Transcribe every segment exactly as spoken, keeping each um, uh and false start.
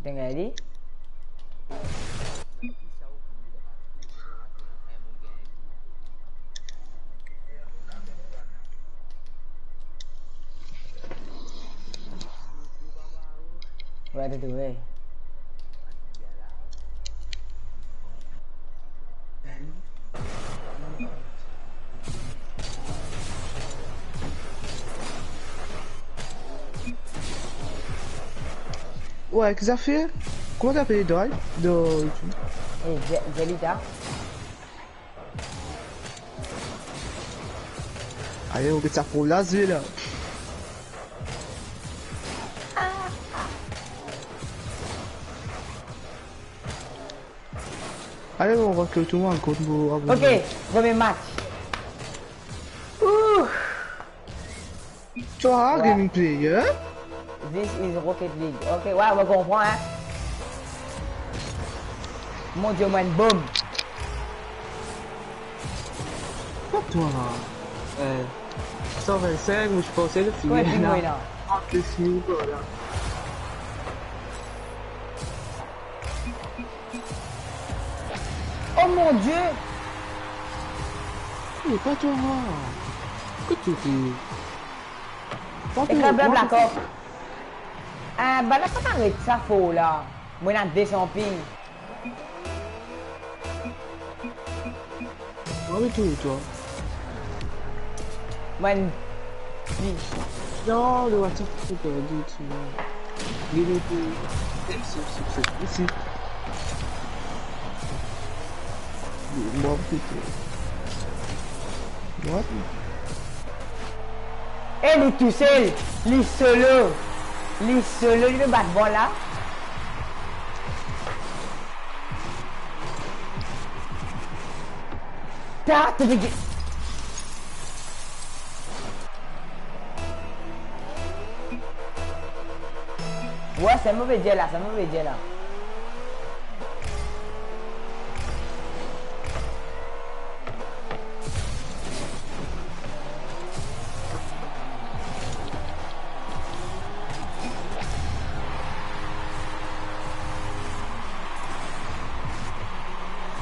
Denger li. Where to do it? Wey, ki zafer? Kouma to apel li dan, dan YouTube? Eh, Je-, Jelita. Ale, ou get sa pou la zwe la. Ale, on va ke tou moun kont pou abone. Ok, premie match. Ouh. Twa, ouais. Gameplay, hein? This is Rocket League. Ok, wey, mo konpran, hein. Mon Die, mo enn bom. Kot twa la? Eh, san vinn-sink, mo ti panse li fini la. Kot li, la? Ah, li fini, voilà. Oh mon Die! Eh, pa twa la. Kot to pe? Ekran blab lakor. Eh, bann la pa aret sa for la. Mo ena de san ping. Wi, tou, twa. Mwa, pi. Non, le WhatsApp, c'est perdu, tu vois. Li, li, li. Isi, isi, isi, isi. Mwa, pi, pi. Mwa, pi. E li tousel, li solo. Li solo, li pe bat bal la. Ta, to pe ge-, wey, se move dir la, se move dir la.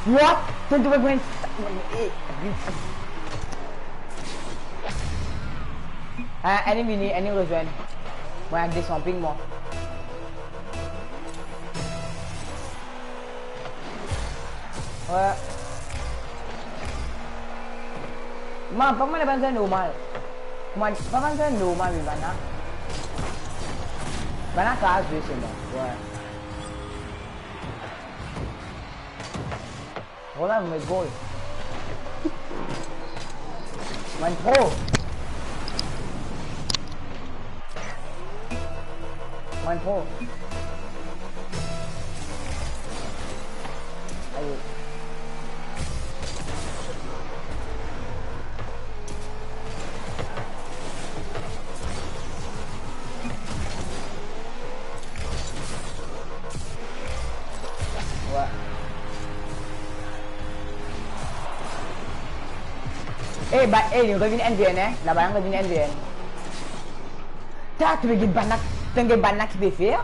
What? Tento pe pran, eh, ah, enn inn vini, enn inn rezwenn. Mwa, de san ping, mwa. Wey. Mwa, pa mwa, bann sa normal. Kouma, pa bann sa normal, wi, bann la. Bann la kapav zwe selman. Wey. Rola, mo met gol. Mo enn pro. Mo enn pro. Ayo. Wey. Eh, ba, eh, li revinn N V N, hein. Laba, li revinn N V N. Ta, to pe get bann la, to pe get bann la ki pe fer.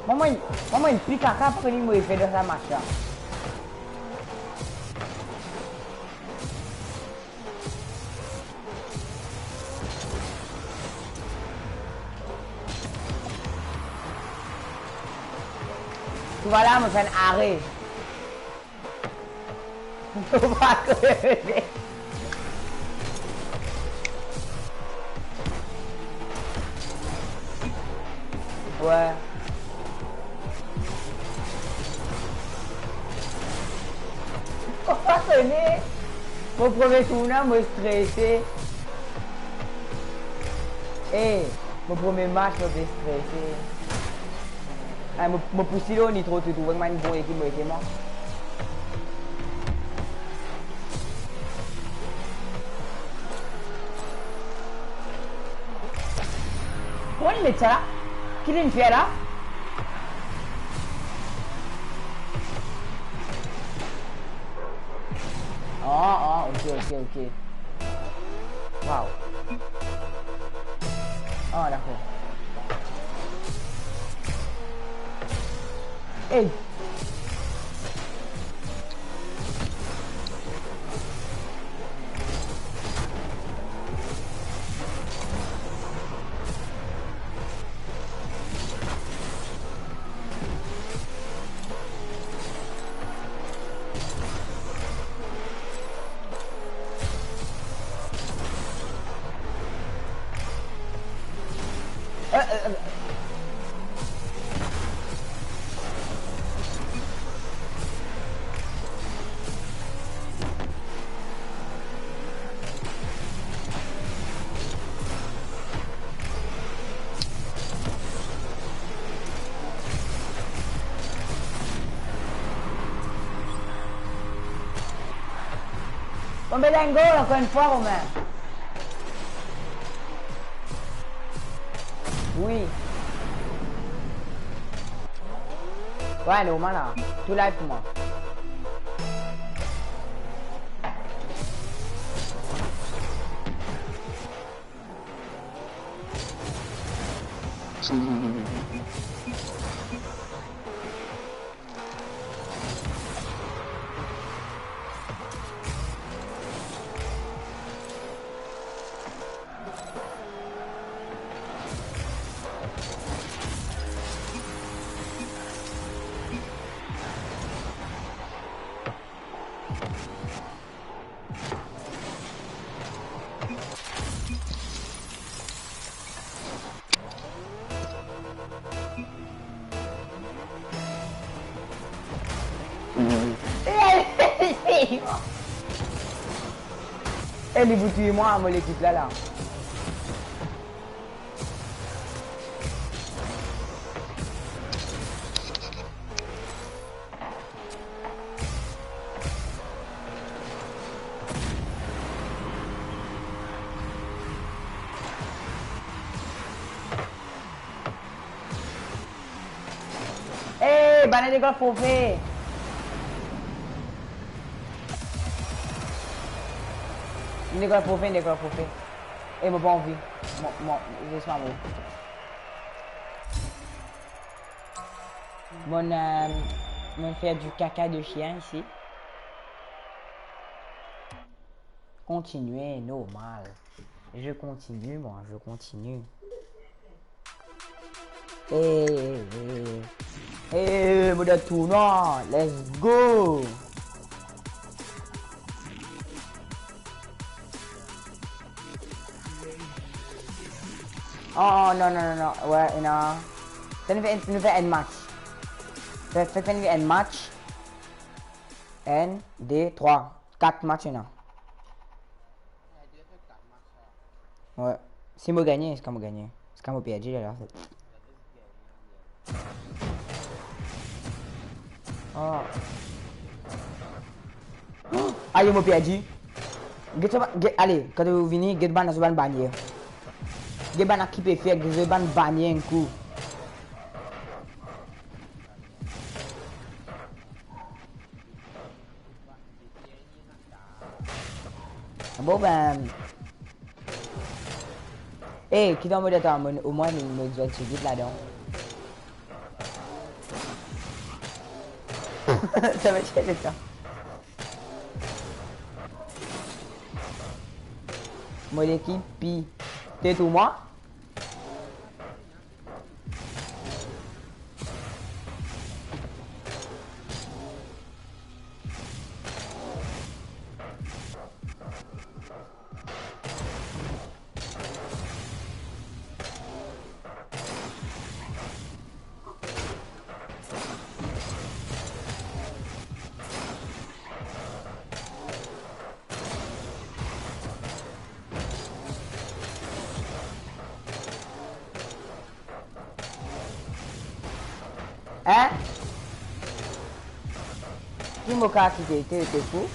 Mama, mama, enn pi kaka, pa kone mo fer dan sa match la. Tou vwala, mo fer enn are. Mo pa kone. Wey. Mo pa kone. Mo premie tourna, mo strese. Eh, mo premie match, mo pe strese. Ah, mo, mo pou silo ni tro toutou, vremem enn bon ekip mo ete mwa. Kouma li met sa la? Ki linn fer la? Ah, ah, ok, ok, ok. Wow. Ah, dakor. Hey! Bon, be, dan gol ankor enn fwa, Romain. Wi. Wi, normal la. Tou live pou mwa. E li pou touy mwa, mo lekip la, la. Eh, bann-la dekor forfe. Li dekor forfe, li dekor forfe. Eh, mo pa anvi. Mo, mo, zis mo mor. Bon, euh, mo fer du caca de chien isi. Continuer, normal. Je continue, moi, je continue. Eh, eh, eh. Eh, mo dan tournoi, let's go. Oh, non, non, non, non. Ouais, non. Sa nou fer, nou fer enn match. Fer, fer, fer enn match. Enn, de, trwa, kat match ena. Ouais. Si mo gagne, eski mo gagne? Eski mo perdi la, la? Oh. Ayo, mo perdi. Get sa ba-, get, ale, kan to vini, get bann, so bann bannier. Get bann ki pe fer, get bann bannier enn kou. Bon, ben. Eh, ki dan mo letan, mo, omwin mo, mo zwe tigit ladan. Sa va tir letan. Mo lekip pi. Te tou mwa. Hein? Ki mo kav kite, to, to fou?